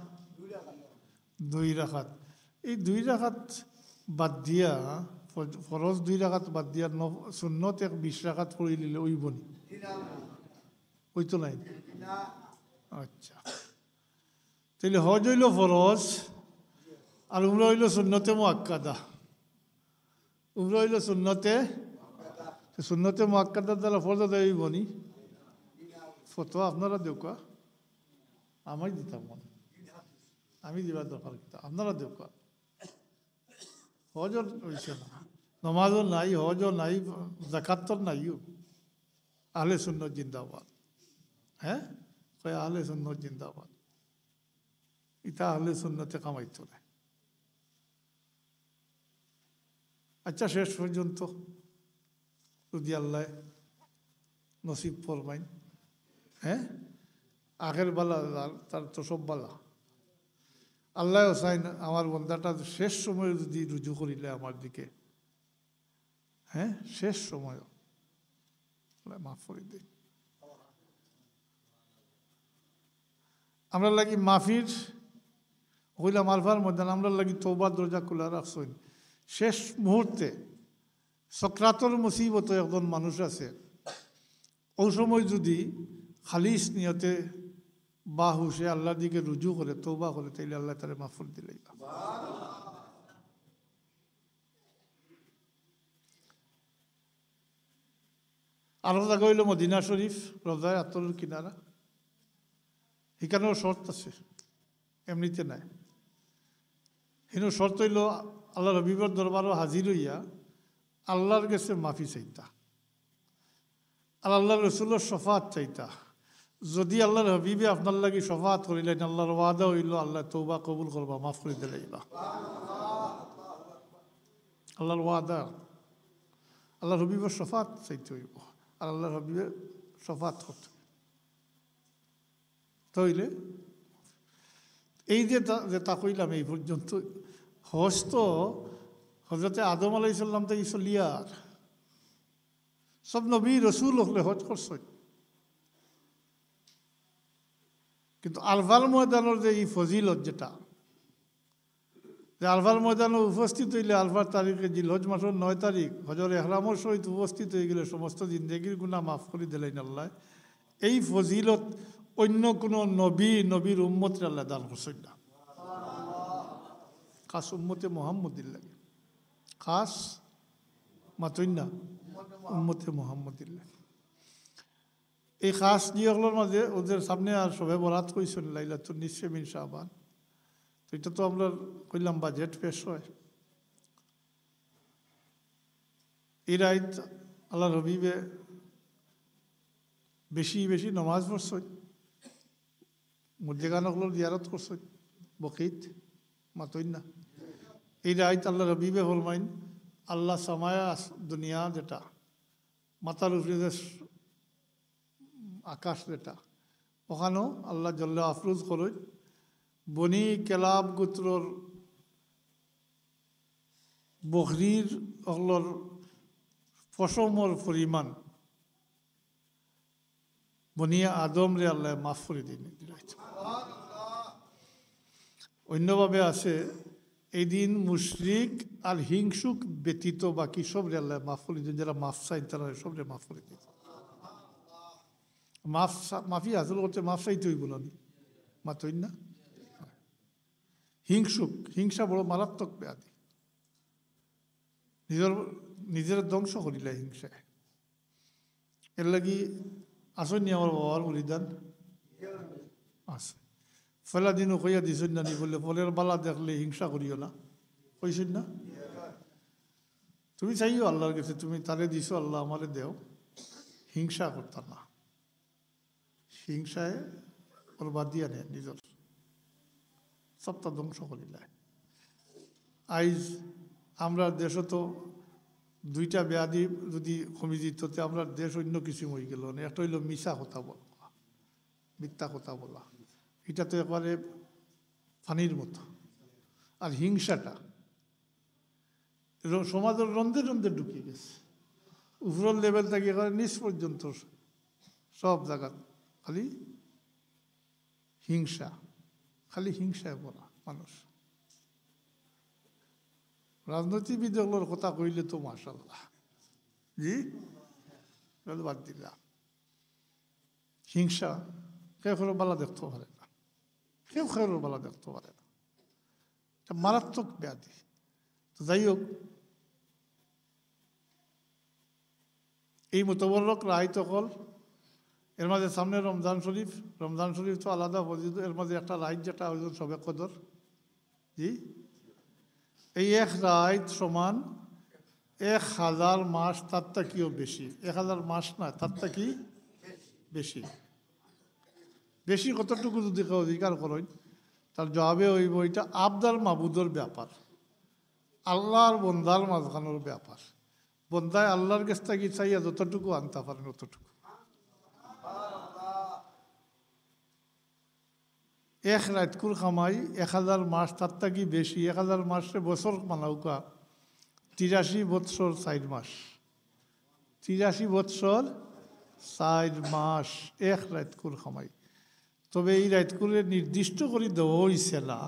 দুই রাকাত। এই দুই রাকাত বাদ দিয়া, ফজ-, ফরজ দুই রাকাত বাদ দিয়া নফ-, সুন্নত এক বিশ রাকাত পড়িলিলে অইবো নি? অইতো নায়? আচ্ছা। তাইলে হজ অইলো ফরজ, আর উমরা অইলো সুন্নতে মুআক্কাদা। উমরা অইলো সুন্নতে, তো সুন্নতে মুআক্কাদার দ্বারা ফরজ আদায় অইবো নি? ফতোয়া আপনারা দেউক্কা, আমি দিতাম না। আমি দিবার দরকার কিতা? আপনারা দেউক্কা। হজও অইছে না, নমাজও নাই, হজও নাই, জাকাত তো নাইও। আহলে সুন্নত জিন্দাবাদ। হ্যাঁ, কয় আহলে সুন্নত জিন্দাবাদ। ইতা আহলে সুন্নতে কামাইতো না। আচ্ছা, শেষ পর্যন্ত যদি আল্লায় নসিব ফরমাইন, হ্যাঁ, আখের বালা, তার, তার তো সব বালা। আল্লায়ও চাইন আমার বন্দাটা শেষ সময় যদি রুজু করিলে আমার দিকে, হ্যাঁ, শেষ সময় আল্লায় মাফ করি দেইন। আমরার লাগি মাফির, কইলাম আরফার ময়দান, আমরার লাগি তওবার দরজা খুলা রাখছইন। শেষ মুহূর্তে সকরাতর মুসিবতো একজন মানুষ আছে, অউ সময় যদি খালিস নিয়তে বা হুশে আল্লার দিকে রুজু করে, তওবা করে, তাইলে আল্লায় তারে মাফ করি দিলাইবা। আরো জাগা অইলো মদিনা শরীফ, রওজায়ে আতহরর কিনারা। হিকানোর শর্ত আছে, এমনিতে নায়। হিনো শর্ত অইলো আল্লার হাবিবর দরবারো হাজির অইয়া আল্লার গেছে মাফি চাইতা, আর আল্লার রসুলর শফাআত চাইতা। যদি আল্লার হাবিবে আপনার লাগি শফাআত করিলাইন, আল্লার ওয়াদা অইলো আল্লায় তওবা কবুল করবা, মাফ করি দিলাইবা। আল্লার ওয়াদা, আল্লার হাবিবর শফাআত চাইতে অইবো, আর আল্লার হাবিবে শফাআত করতে। তাইলে এই যে তা, যেতা কইলাম এই পর্যন্ত, হজ তো হজরতে আদম আলাইহিস সালাম থাকি চলিয়ার, সব নবী রসুল অকলে হজ করছইন। কিন্তু আরফার ময়দানর যে ই ফজিলত যেটা, যে আরফার ময়দানো উপস্থিত অইলে আরফার তারিখে জিলহজ মাসর নয় তারিখ হজর এহরামর সহিত উপস্থিত অইগেলে সমস্ত জিন্দেগির গুনা মাফ করি দিলাইন আল্লায়। এই ফজিলত অইন্য কুনু নবী, নবীর উম্মতরে আল্লায় দান করছইন না। খাস উম্মতে মুহাম্মদীর লাগি, খাস মাতইন না, উম্মতে মুহাম্মদীর লাগি। এই খাস নিয়তর মাঝে ওদের সামনে আর শবে বরাত কইছইন, লাইলাতুন নিসফে মিন শাবান। তো ইটা তো আমরা কইলাম বাজেট পেশ অয়। এই রাইত আল্লার হাবিবে বেশি বেশি নমাজ পড়ছইন, মুর্দেগান অকলর জিয়ারত করছইন, বকিত মাতইন না। এই রাইত আল্লার হাবিবে ফরমাইন, আল্লাহ সামায়া আস-, দুনিয়া যেটা, মাথার উপরে যে আকাশ যেটা, অখানো আল্লাহ জল্লে আফরুজ করইন, বনি কেলাব গোত্রর বকরির অকলর পশমর পরিমাণ বনি আদমরে আল্লায় মাফ করি দিন। অন্যভাবে আছে, এই দিন মুশরিক আর হিংসুক ব্যতীত বাকি সবরে আল্লায় মাফ করি দিন, যারা মাফ চাইন তারা সবরে মাফ করি দিন। মাফ চা-, মাফি হাসিল করতে মাফ চাইতে অইবো না নি? মাতইন না? হিংসুক, হিংসা বড় মারাত্মক ব্যাধি। নিজর, নিজরে ধ্বংস করিলায় হিংসায়। এরলাগি আছইন নি আমার বাবার মুরিদান? আছে। পয়লা দিনও কইয়া দিছইন না নি বুলে, পরের বালা দেখলে হিংসা করিও না, কইছইন না? তুমি চাইও আল্লাহর কাছে, তুমি তারে দিছো, "আল্লাহ, আমারে দেও।" হিংসা করতা না। হিংসায় বরবাদি আনে নিজর, সবটা ধ্বংস করিলায়। আইজ আমরার দেশো তো দুইটা ব্যাধি যদি কমি দিত, তে আমরার দেশ অইন্য কিসিম অইগেলো অনে। একটা অইলো মিছা কথা বলা, মিথ্যা কথা বলা, ইটা তো একবারে পানির মতো। আর হিংসাটা র-, সমাজর রন্ধে রন্ধে ঢুকি গেছে, উপরর লেভেল থাকি একেবারে নিচ পর্যন্ত সব জাগাত খালি হিংসা, খালি হিংসায় ভরা মানুষ। রাজনীতিবিদ অকলর কথা কইলে তো মাশাআল্লাহ, জি, অতা বাদ দিলাম। হিংসা কেউ কেউর ভালা দেখতো পারে না, কেউ কেউর ভালা দেখতো পারে না। ইটা মারাত্মক ব্যাধি। তো যাই হোক, এই মুতাবাররক রাইত অকল, এর মাঝে সামনে রমজান শরীফ, রমজান শরীফ তো আলাদা ফজিলত, এর মাঝে একটা রাইত যেটা অইলো শবে কদর, জি, এই এক রাইত সমান এক হাজার মাস, তার থাকিও বেশি। এক হাজার মাস না, তার থাকি বেশি। বেশি কতটুকু যদি কেউ জিকার করইন, তার জবাবে অইবো, ইটা আবদার মাবুদর ব্যাপার, আল্লাহ আর বন্দার মাঝখানর ব্যাপার। বন্দায় আল্লাহর গেছ থাকি চাইয়া যতটুকু আনতা পারেন, অতটুকু। এক রাইতকুর কামাই এক হাজার মাস, তার থাকি বেশি, এক হাজার মাসরে বছর মানাউক্কা, তিরাশি বৎসর চাইর মাস। তিরাশি বৎসর চাইর মাস এক রাইতকুর কামাই। তবে এই রাইতকুরে নির্দিষ্ট করি দেওয়া অইছে না।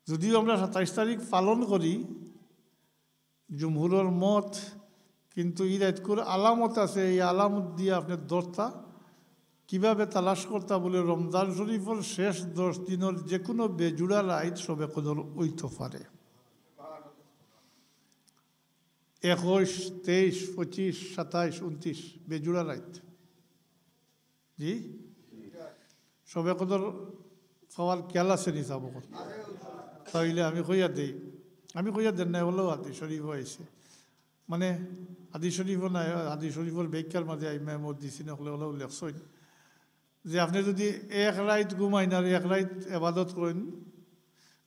যদিও আমরা সাতাইশ তারিখ পালন করি, জুমহুরর মত, কিন্তু ই রাইতকুর আলামত আছে, এই আলামত দিয়া আপনে ধরতা। কিভাবে তালাশ করতা? বলে, রমজান শরীফর শেষ দশ দিনর যে কোনো বেজুড়া রাইত শবে কদর অইতো পারে। একুশ, তেইশ, পঁচিশ, সাতাইশ, ঊনত্রিশ, বেজুড়া রাইত। জি, শবে কদর পাওয়ার খেয়াল আছে নি? তাইলে আমি কইয়া দেই, আমি কইয়া দেই না, অলাউ হাদিস শরীফো আইছে। মানে, হাদিস শরীফো নাই, হাদিস শরীফর ব্যাখ্যার মাঝে ইমাম মুহাদ্দিসিন অকলে অলাউ লেখছইন যে আপনে যদি এক রাইত ঘুমাইন আর এক রাইত এবাদত করইন,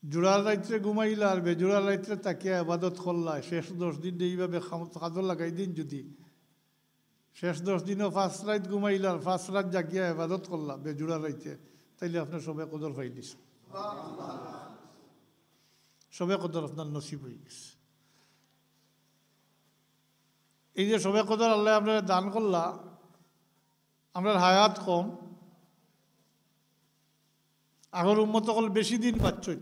জুড়ার রাইতরে ঘুমাইলা আর বেজুড়ার রাইতরে থাকিয়া এবাদত করলা, শেষ দশ দিন এইভাবে কাম-, কাজো লাগাই দিন যদি, শেষ দশ দিনও পাঁচ রাইত ঘুমাইলা আর পাঁচ রাইত জাগিয়া এবাদত করলা বেজুড়া রাইতে, তাইলে আপনে শবে কদর পাইলিছইন। শবে কদর আপনার নসিব অইগেছে। এই যে শবে কদর আল্লায় আপনারে দান করলা, আমরার হায়াত কম, আগর উম্মত অকল বেশি দিন বাঁচছইন,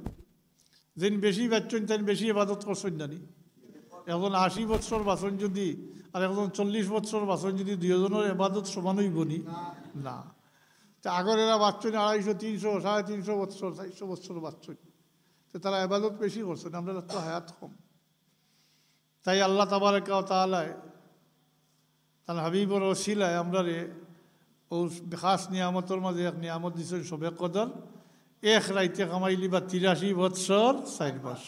যেইন বেশি বাঁচছইন, তাইন বেশি এবাদত করছইন না নি? একজন আশি বৎসর বাঁচইন যদি, আর একজন চল্লিশ বৎসর বাঁচইন যদি, দুইওজনর এবাদত সমান অইবো নি? না। তে আগর এরা বাঁচছইন আড়াইশো, তিনশো, সাড়ে তিনশো বৎসর, চাইরশো বৎসর বাঁচছইন, তে তারা এবাদত বেশি করছইন, আমরার তো হায়াত কম। তাই আল্লাহ তাবারাকা ওয়া তাআলায় তান হাবিবর ওসিলায় আমরারে অউ খাস নিয়ামতর মাঝে এক নিয়ামত দিছইন শবে কদর। এক রাইতে কামাইলিবা তিরাশি বৎসর চাইর মাস।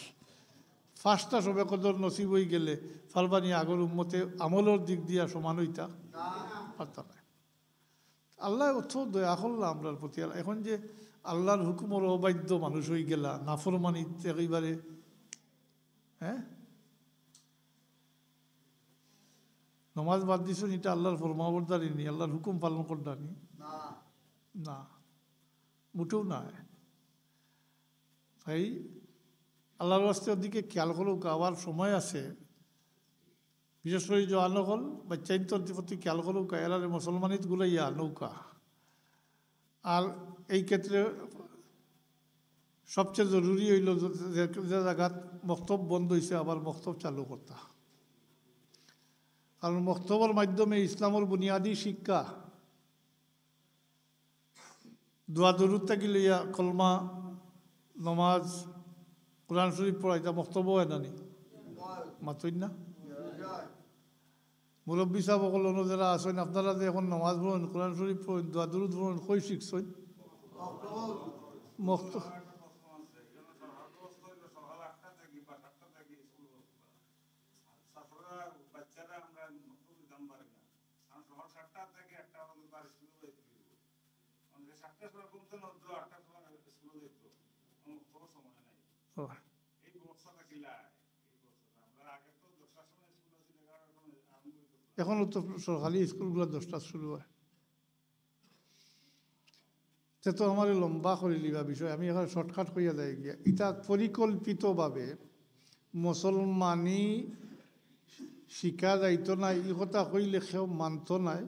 পাঁচটা শবে কদর নসিব অইগেলে পারবা নি আগর উম্মতে আমলর দিক দিয়া সমান অইতা? পারতা নায়। আল্লায় অত দয়া করলা আমরার প্রতি। এখন যে আল্লাহর হুকুমর অবাধ্য মানুষ অইগেলা, নাফরমানিত একেবারে, হ্যাঁ? নমাজ বাদ দিছইন, ইটা আল্লাহর ফরমাবরদারি নি, আল্লাহর হুকুম পালন কররা নি? না, মুটেও নায়। তাই আল্লাহর ওয়াস্তে অদিকে খেয়াল করউক্কা, আবার সময় আছে। বিশেষ করি জোয়ান অকল, বাইচ্চাইন্তর প্রতি খেয়াল করউক্কা, এরারে মুসলমানিত গুলাইয়া আনউক্কা। আর এই ক্ষেত্রে সবচেয়ে জরুরি অইলো যে, যে, যে জাগাত মক্তব বন্ধ অইছে, আবার মক্তব চালু করতা। কারণ মক্তবর মাধ্যমে ইসলামর বুনিয়াদী শিক্ষা, দোয়া দুরুদ থাকি লইয়া কলমা, নমাজ, কোরআন শরীফ পড়া, ইতা মক্তবো অয় না নি? মাতইন না? মুরব্বি সাব অকল অনো যেরা আছইন, আপনারা যে এখন নমাজ পড়ইন, কোরআন শরীফ পড়ইন, দোয়া দুরুদ পড়ইন, কই শিখছইন? মক্ত-, সাতটার সময় ঘুম তো নড়তো, আটটার সময় স্কুলে যেত। আমার তো সময় নাই। ও। এই ব্যবস্থাটা কিলা? এই ব্যবস্থাটা। আমরা আগে তো দশটার সময় স্কুল আছিল, এগারোটার সময় আরম্ভ হইতো। এখনো তো সরকারি স্কুলগুলো দশটাত শুরু হয়। তে তো আমারে লম্বা করি লিবা বিষয়, আমি এখন শর্টকাট কইয়া যাই গিয়া। ইটা পরিকল্পিতভাবে মুসলমানি শিক্ষা যাইতো না, ই কথা কইলে কেউ মানতো নায়।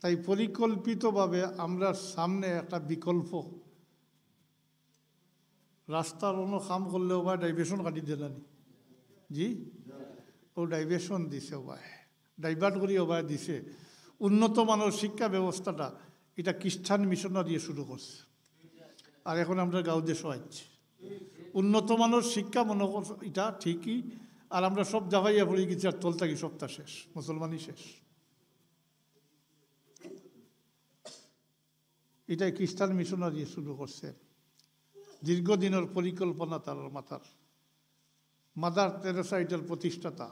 তাই পরিকল্পিতভাবে আমরা সামনে একটা বিকল্প রাস্তার অন্য কাম করলে ওবায় ডাইভার্সন কাটি দিলানি। জি, ও ডাইভার্সন দিছে, ওবায় ডাইভার্ট করি ওবায় দিছে। উন্নত মানের শিক্ষা ব্যবস্থাটা এটা খ্রিস্টান মিশনারি শুরু করছে, আর এখন আমরা গাঁও দেশও আইছি। উন্নত মানের শিক্ষা মনে কর এটা ঠিকই, আর আমরা সব জাগাইয়া পড়ি গেছি, আর তল থাকি সবটা শেষ, মুসলমানি শেষ। এটাই খ্রিস্টান মিশনারি শুরু করছে, দীর্ঘদিনের পরিকল্পনা তার মাথার। মাদার তেরেসা এটার প্রতিষ্ঠাতা,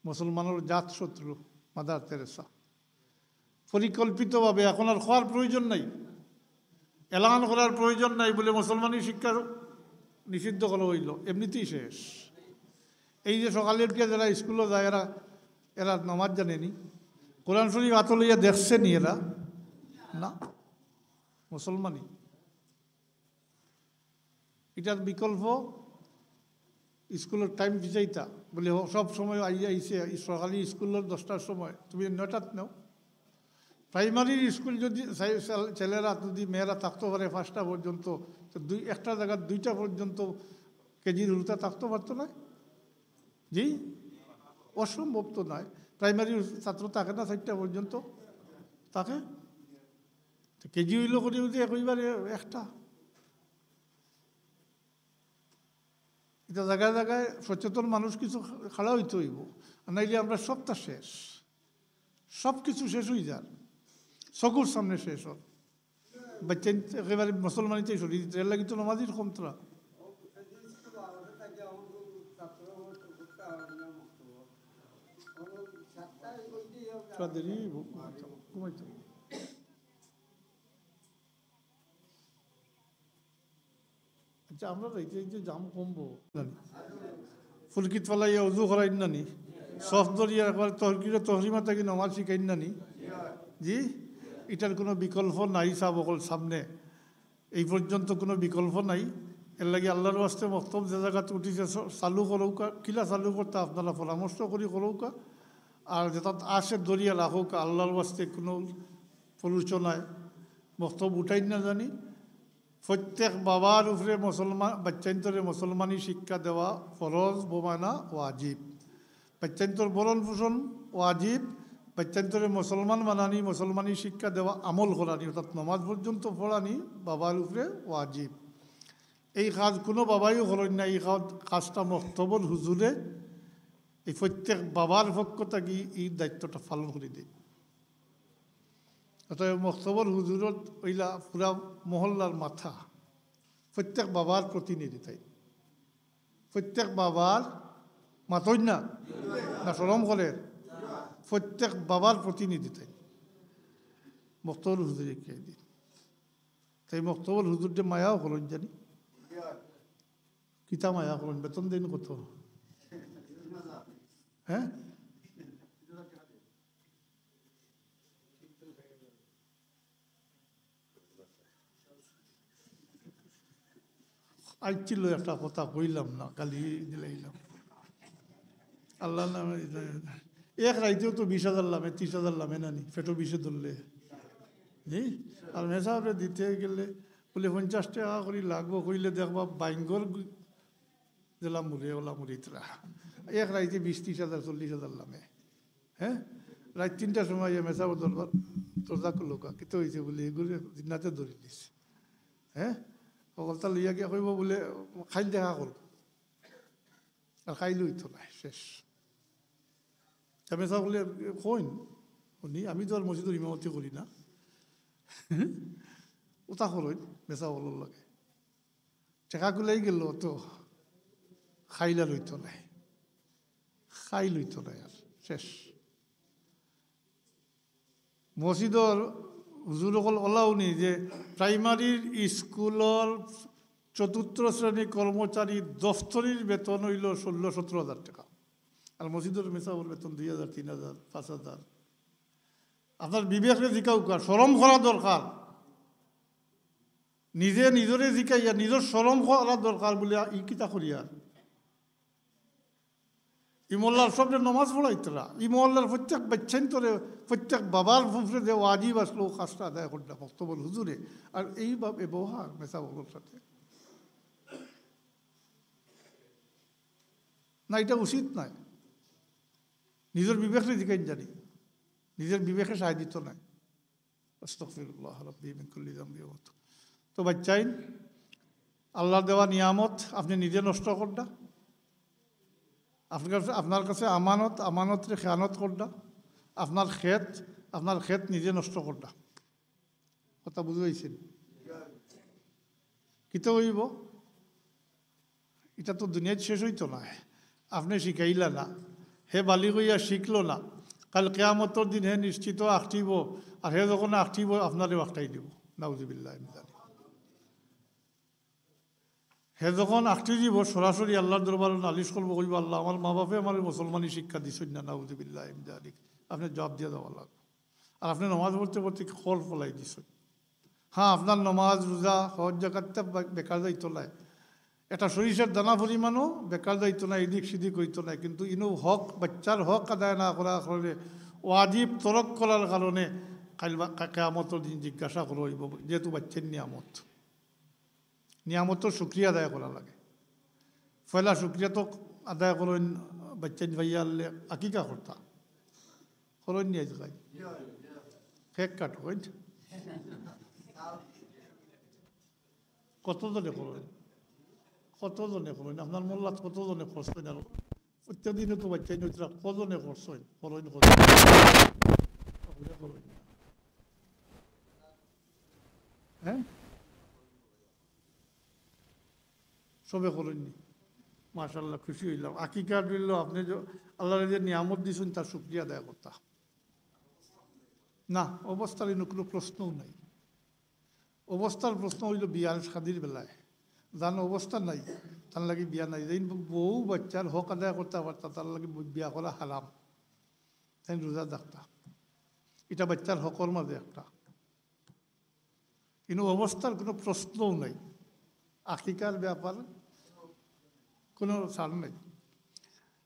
মুসলমানের জাত শত্রু মাদার তেরেসা। পরিকল্পিতভাবে এখন আর কওয়ার প্রয়োজন নাই, এলান করার প্রয়োজন নাই বলে মুসলমানি শিক্ষা নিষিদ্ধ করা হইল, এমনিতেই শেষ। এই যে সকালে উঠিয়া যারা স্কুলে যায়, এরা, এরা নমাজ জানেনি, কোরআন শরীফ আতো লইয়া দেখছেনি এরা? না, মুসলমানি। এটার বিকল্প স্কুলের টাইম পিছাইতা, বলে, "হ, সব সময় আইয়া আইছে, এই সরকারি স্কুলের দশটার সময়, তুমি নয়টাত নেও।" প্রাইমারির স্কুল যদি ছে-, ছেলে-, ছেলেরা যদি মেয়েরা থাকতে পারে পাঁচটা পর্যন্ত, তো দুই, একটা জায়গার দুইটা পর্যন্ত কেজির হুরুতা থাকতে পারতো না? জি, অসম্ভব তো নয়। প্রাইমারির ছাত্র থাকে না চারটা পর্যন্ত? থাকে। তো কেজি হইল করি হইতে একবারে একটা। এটা জায়গায় জায়গায় সচেতন মানুষ কিছু খাড়া হইতে হইব, আর নাইলে আমরা সবটা শেষ, সব কিছু শেষ হয়ে যার চকুর সামনে শেষ হল। বাচ্চা একেবারে মুসলমানিতে শরীর, এর লাগি তো নমাজির কমতরা। থোড়া দেরি হইব, ঘুমাইতো, ঘুমাইতো। আচ্ছা, আমরা যাইতে যাইতে জাম কমবো। ফুলকিত ফালাইয়া উজু করাইন নানি, সফ ধরিয়া একবার তহরকিরে তহরিমা থাকি নমাজ শিখাইন নানি। জি, এটার কোনো বিকল্প নাই, সাব অকল সামনে। এই পর্যন্ত কোনো বিকল্প নাই। এর লাগি আল্লাহর ওয়াস্তে মক্তব যে জায়গাত উঠিছে চ-, চালু করউকা, কিলা চালু করতা আপনারা পরামর্শ করি করউকা। আর যেটা আছে ধরিয়া রাখউকা, আল্লাহর ওয়াস্তে কোনো পলুচো নাই। মক্তব উঠাইন না জানি। প্রত্যেক বাবার উপরে মুসলমান, বাচ্চাইন্তরে মুসলমানি শিক্ষা দেওয়া ফরজ, বমানা ওয়াজিব। বাচ্চাইন্তর ভরণ পোষণ ওয়াজিব। বাচ্চাইন্তরে মুসলমান বানানি, মুসলমানি শিক্ষা দেওয়া, আমল করানি, অর্থাৎ নমাজ পর্যন্ত পড়ানি বাবার উপরে ওয়াজিব। এই কাজ কোনো বাবাইও করইন না, এই কাজ, কাজটা মক্তবর হুজুরে, এই প্রত্যেক বাবার পক্ষ থাকি এই দায়িত্বটা পালন করি দেয়। অতএব মক্তবর হুজুরত অইলা পুরা মহল্লার মাথা, প্রত্যেক বাবার প্রতিনিধি তাইন। প্রত্যেক বাবার, মাতইন না, না শরম করের, প্রত্যেক বাবার প্রতিনিধি তাইন। মক্তবর হুজুরে কে দিন, তাই মক্তবর হুজুররে মায়াও করইন জানি। কিতা মায়া করইন, বেতন দেইন কত? হ্যাঁ, আইছিল একটা কথা কইলাম না, গালি দিলাইলাম। আল্লাহর নামে এক রাইতেও তো বিশ হাজার লামে, ত্রিশ হাজার লামে নানি, পেটো বিষে ধরলে। জি? আর মেসাবরে দিতে গেলে বলে, "পঞ্চাশ টেকা করি লাগবো," কইলে দেখবা বাইঙ্গর গু-, যেলা মুড়ে, ওলা মুড়িতরা। এক রাইতে বিশ, ত্রিশ হাজার, চল্লিশ হাজার লামে। হ্যাঁ? রাইত তিনটার সময় ইয়া মেসাবর দরজা খুলউক্কা, কিতা অইছে বলে, "এগুরে জিন্নাতে ধরি দিছে।" হ্যাঁ? অকলতা লইয়া গিয়া কইবো বলে, "খাইল দেখা করবো।" আর খাইল অইতো নায়, শেষ। তা মেসাব বলে, "কইন, উনি, আমি তো আর মসজিদর ইমামতি করি না।" ওটা করইন, মেসাব অকলর লগে। টেকা কুলাই গেল তো, খাইল আর অইতো নায়। খাইল অইতো নায় আর, শেষ। মসজিদর হুজুর অকল অলাউ নি যে প্রাইমারির স্কুলর চতুর্থ শ্রেণী কর্মচারী দফতরির বেতন অইলো ষোলো সতেরো হাজার টেকা, আর মসজিদর মেসাবর বেতন দুই হাজার, তিন হাজার, পাঁচ হাজার। আপনার বিবেকরে জিকাউক্কা, শরম করা দরকার। নিজে নিজরে জিকাইয়া নিজর শরম করা দরকার বুলে ই কিতা করিয়ার। ই মহল্লার সবরে নমাজ পড়াইতরা, ই মহল্লার প্রত্যেক বাচ্চাইন্তরে, প্রত্যেক বাবার উপরে যে ওয়াজিব আসলো, ও কাজটা আদায় করলা মক্তবর হুজুরে। আর এই বা-, ব্যবহার মেসাবর সাথে না, ইটা উচিত নায়। নিজর বিবেকরে জিকাইন জানি, নিজর বিবেকে সায় দিত নায়। আস্তাগফিরুল্লাহ রাব্বি মিন কুল্লি যামবি ওয়া তুব। তো বাচ্চাইন, আল্লাহর দেওয়া নিয়ামত আপনে নিজে নষ্ট কররা। আপনার কাছে, আপনার কাছে আমানত, আমানতরে খেয়ানত কররা। আপনার খেত, আপনার খেত নিজে নষ্ট কররা। কথা বুঝি পাইছইন? কিতা অইবো? ইটা তো দুনিয়াত শেষ অইতো নায়। আপনে শিখাইলা না, হে বালিগ অইয়া শিখলো না, কাইল কিয়ামতর দিন হে নিশ্চিত আখটিবো, আর হে যখন আখটিবো আপনারেও আখটাই দিবো। নাউজুবিল্লাহ মিন যালিক। হে যখন আখটি দিবো, সরাসরি আল্লাহর দরবারো নালিশ করবো, কইবো, "আল্লাহ, আমার মা বাপে আমারে মুসলমানি শিক্ষা দিছইন না, নাউজুবিল্লাহ মিন যালিক।" আপনে জবাব দিয়া যাওয়া লাগবো। আর আপনে নমাজ পড়তে পড়তে কল ফলাই দিছইন। হ্যাঁ, আপনার নমাজ, রোজা, হজ, জাকাত তা বে-, বেকার যাইতো নায়। একটা সরিষার দানা পরিমাণও বেকার যাইতো নায়, এদিক সেদিক অইতো নায়। কিন্তু ইনো হক, বাচ্চার হক আদায় না করার কারণে, ওয়াজিব তরক করার কারণে কাইল বা-, কা-, কিয়ামতর দিন জিজ্ঞাসা করা অইবো, যেহেতু বাচ্চার নিয়ামত। নিয়ামতর শুকরিয়া আদায় করা লাগে। পয়লা শুকরিয়া তো আদায় করইন, বাচ্চাইন পাইয়া আল্লে আকিকা করতা। করইন নি আইজকাইল? কেক কাটইন। কতজনে করইন? কতজনে করইন? আপনার মহল্লাত কতজনে করছইন? আর প্রত্যেক দিনে তো বাচ্চাইন অইতরা, কজনে করছইন? করইন, করইন। করইন। হ্যাঁ? সবে করইন নি? মাশাআল্লাহ, খুশি অইলাম। আকিকা অইলো আপনে যে আল্লাহরে যে নিয়ামত দিছইন, তার শুকরিয়া আদায় করতা। না, অবস্থার ইনো কুনু প্রশ্নও নাই। অবস্থার প্রশ্ন অইলো বিয়ার শাদির বেলায়। যান অবস্থা নাই, তার লাগি বিয়া নাই। যেইন বউ বাচ্চার হক আদায় করতা পারতা, তার লাগি বিয়া করা হারাম। তাইন রোজা থাকতা। ইটা বাচ্চার হকর মাঝে একটা। ইনো অবস্থার কুনু প্রশ্নও নাই। আকিকার ব্যাপার কুনু ছাড় নাই।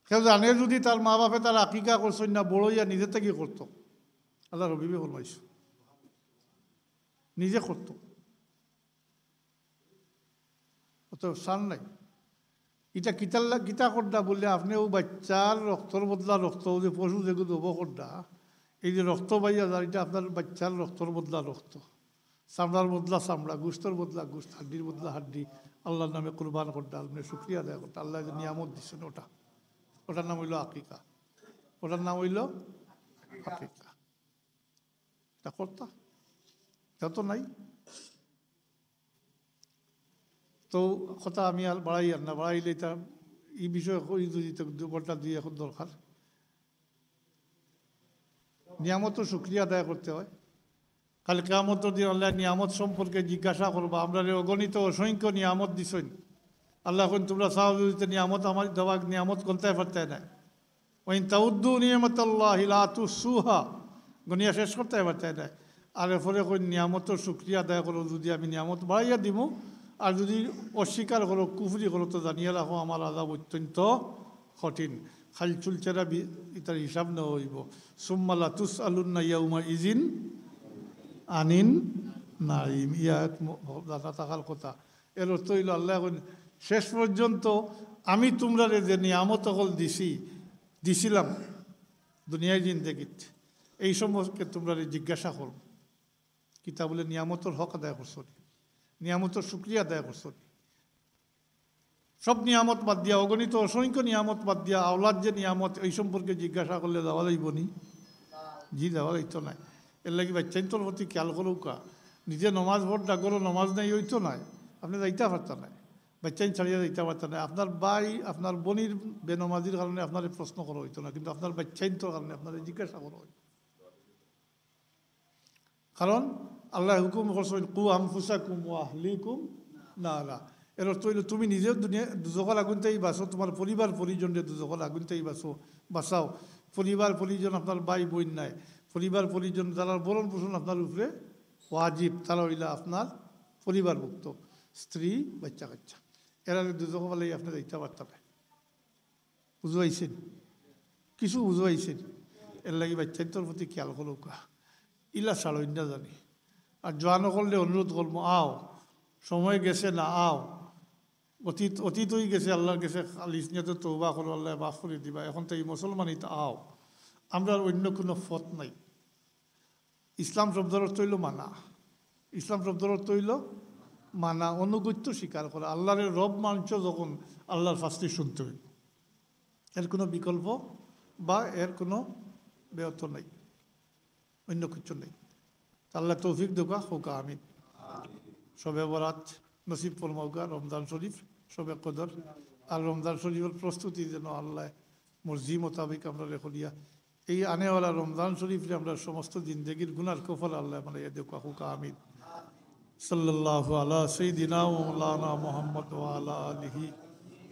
কেউ জানে যদি তার মা বাপে তার আকিকা করছইন না, বড় অইয়া নিজে থাকি করতো। আল্লাহর হাবিবে ফরমাইছইন, নিজে করতো। অত ছাড় নাই। ইটা কিতার লা-, কিতা করতা বুলে, আপনে অউ বাচ্চার রক্তর বদলা রক্ত, অউ যে পশু যেগু জবো করতা, এই যে রক্ত বাইয়া যার, ইটা আপনার বাচ্চার রক্তর বদলা রক্ত, চামড়ার বদলা চামড়া, গোস্তর বদলা গোস্ত, হাড্ডির বদলা হাড্ডি, আল্লাহর নামে কুরবান করতা, আপনে শুকরিয়া আদায় করতা, আল্লায় যে নিয়ামত দিছইন ওটা, ওটার নাম অইলো আকিকা, ওটার নাম অইলো আকিকা। ইটা করতা? ইটা তো নাই। তো কথা আমি আর বাড়াইয়ার না, বাড়াইলে ইটা, ই বিষয়ে কই যদি তো দু ঘন্টা দুই এখন দরকার। নিয়ামতর শুকরিয়া আদায় করতে হয়। কাইল কিয়ামতর দিন আল্লায় নিয়ামত সম্পর্কে জিজ্ঞাসা করবা, আমরারে অগণিত অসংখ্য নিয়ামত দিছইন। আল্লায় কইন, তুমরা চাও যদি তে নিয়ামত আমার দেওয়া নিয়ামত গনতায় পারতায় নায়। ওয়া ইন তাউদ্দু নি'মাতাল্লাহি লা তুহসুহা, গনিয়া শেষ করতায় পারতায় নায়। আর এরপরে কইন, নিয়ামতর শুকরিয়া আদায় করো, যদি আমি নিয়ামত বাড়াইয়া দিমু, আর যদি অস্বীকার করো, কুফরি করো, তো জানিয়া রাখো, আমার আযাব অত্যন্ত কঠিন। খাইল চুলচেরা বি-, ইতার হিসাব নেওয়া অইবো। সুম্মা লাতুসআলুন্না ইয়াউমা ইযিন আনিন নাঈম। ই আয়াত ম-, জানা থাকার কথা। এর অর্থ অইলো, আল্লায় কইন, শেষ পর্যন্ত আমি তুমরারে যে নিয়ামত অকল দিছি, দিছিলাম দুনিয়ার জিন্দেগিত, এই সম্পর্কে তুমরারে জিজ্ঞাসা করমু। কিতা বুলে, নিয়ামতর হক আদায় করছো নি? নিয়ামতর শুকরিয়া আদায় করছো নি? সব নিয়ামত বাদ দিয়া, অগণিত অসংখ্য নিয়ামত বাদ দিয়া, আওলাদ যে নিয়ামত, এই সম্পর্কে জিজ্ঞাসা করলে যাওয়া যাইবো নি? জি, যাওয়া যাইতো নায়। এর লাগি বাচ্চাইন্তর প্রতি খেয়াল করউক্কা। নিজে নমাজ পড়তা, ঘরো নমাজ নাই, অইতো নায়, আপনে যাইতা পারতা নায়। বাচ্চাইন ছাড়িয়া যাইতা পারতা নায়। আপনার ভাই, আপনার বইনর বেনমাজির কারণে আপনারে প্রশ্ন করা অইতো না, কিন্তু আপনার বাচ্চাইন্তর কারণে আপনারে জিজ্ঞাসা করা অইবো। কারণ আল্লায় হুকুম করছইন, "কু আনফুসাকুম ওয়া আহলিকুম নারা।" এর অর্থ অইলো, তুমি নিজেও দুনিয়া, দুজখর আগুন থাকি বাঁচো, তুমার পরিবার পরিজনরে দুজখর আগুন থাকি বাঁচো, বাঁচাও। পরিবার পরিজন আপনার ভাই বইন নায়, পরিবার পরিজন যারার ভরণ পোষণ আপনার উপরে ওয়াজিব, তারা অইলা আপনার পরিবারভুক্ত, স্ত্রী, বাচ্চা কাচ্চা। এরারে দুজখো ফালাই আপনে যাইতা পারতা নায়। বুঝাইছইন? কিছু বুঝাইছইন? এর লাগি বাচ্চাইন্তর প্রতি খেয়াল করউক্কা। ইলা ছাড়ইন না জানি। আর জোয়ান অকলরে অনুরোধ করমু, আও, সময় গেছে না, আও। অতীত, অতীত অইগেছে, আল্লার গেছে খালিস নিয়তে তওবা করো, আল্লায় মাফ করি দিবা। এখন থাকি মুসলমানিত আও। আমরার অইন্য কুনু পথ নাই। ইসলাম শব্দর অর্থ অইলো মানা। ইসলাম শব্দর অর্থ অইলো মানা, আনুগত্য স্বীকার করা। আল্লারে রব মানছো যখন, আল্লার শাস্তি শুনতে অইবো। এর কুনু বিকল্প বা এর কুনু ব্যর্থ নাই, অইন্য কিচ্ছু নাই। আল্লায় তৌফিক দেউক্কা, কউক্কা আমিন। শবে বরাত নসিব ফরমাউক্কা, রমজান শরীফ, শবে কদর, আর রমজান শরীফর প্রস্তুতি যেন আল্লায় মর্জি মোতাবেক আমরারে করিয়া এই আনেওয়ালা রমজান শরীফরে আমরার সমস্ত জিন্দেগির গুনার কফারা আল্লায় বানাইয়া দেউক্কা, কউক্কা আমিন। সাল্লাল্লাহু আলা সাইয়্যিদিনা ওয়া মাওলানা মুহাম্মদ ওয়া আলা আলিহি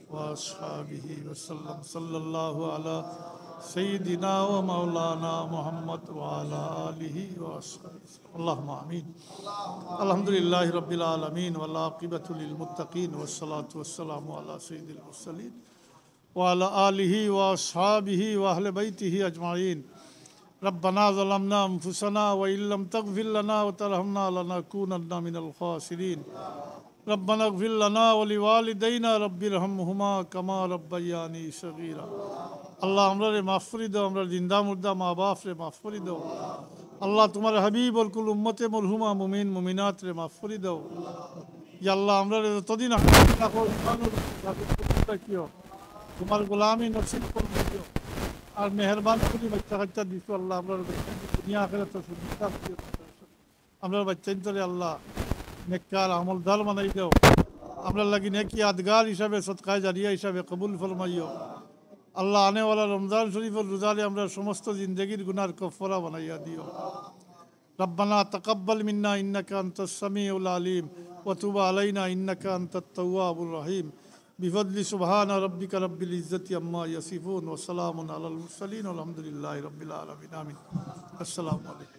ওয়া আসহাবিহি ওয়া সাল্লাম। সাল্লাল্লাহু আলা সাইয়্যিদিনা ওয়া মাওলানা মুহাম্মদ ওয়া আলা আলিহি ওয়া আসহাবিহি। আল্লাহুম্মা আমিন। আলহামদুলিল্লাহি রাব্বিল আলামিন ওয়াল আকিবাতু লিল মুত্তাকিন ওয়াস সালাতু ওয়াস সালামু আলা সাইয়্যিদিল মুরসালিন وعلى آله وأصحابه وأهل بيته أجمعين. ربنا ظلمنا أنفسنا وإن لم تغفر لنا وترحمنا لنكونن من الخاسرين. ربنا اغفر لنا ولوالدينا رب ارحمهما كما ربياني صغيرا. আল্লাহ, আমরারে মাফ করি দেও, আমরার জিন্দা মুর্দা মা বাপরে মাফ করি দেও। আল্লাহ, তুমার হাবিবর কুল উম্মতে মরহুমা মুমিন মুমিনাতরে মাফ করি দেও। ইয়া আল্লাহ, আমরারে যতদিন হায়াত রাখো, ইমানর উপরে রাখিও। তুমার গোলামি নসিব করি দিও। আর মেহেরবানি করি বাচ্চা কাচ্চা দিছো আল্লাহ, আমরার দুনিয়া আখিরাত সুবিধা করিও। আমরার বাচ্চাইন্তরে আল্লাহ নেককার আমলদার বানাই দেও। আমরার লাগি নেক ইয়াদগার হিসাবে, সদকায়ে জারিয়া হিসাবে কবুল ফরমাইও। আল্লাহ, আনেওয়ালা রমজান শরীফর রোজারে আমরার সমস্ত জিন্দেগির গুনার কফফারা বানাইয়া দিও। ربنا تقبل منا إنك أنت السميع العليم وتب علينا إنك أنت التواب الرحيم. بفضل سبحان ربك رب العزة عما يصفون وسلام على المرسلين والحمد لله رب العالمين. آمين. السلام عليكم.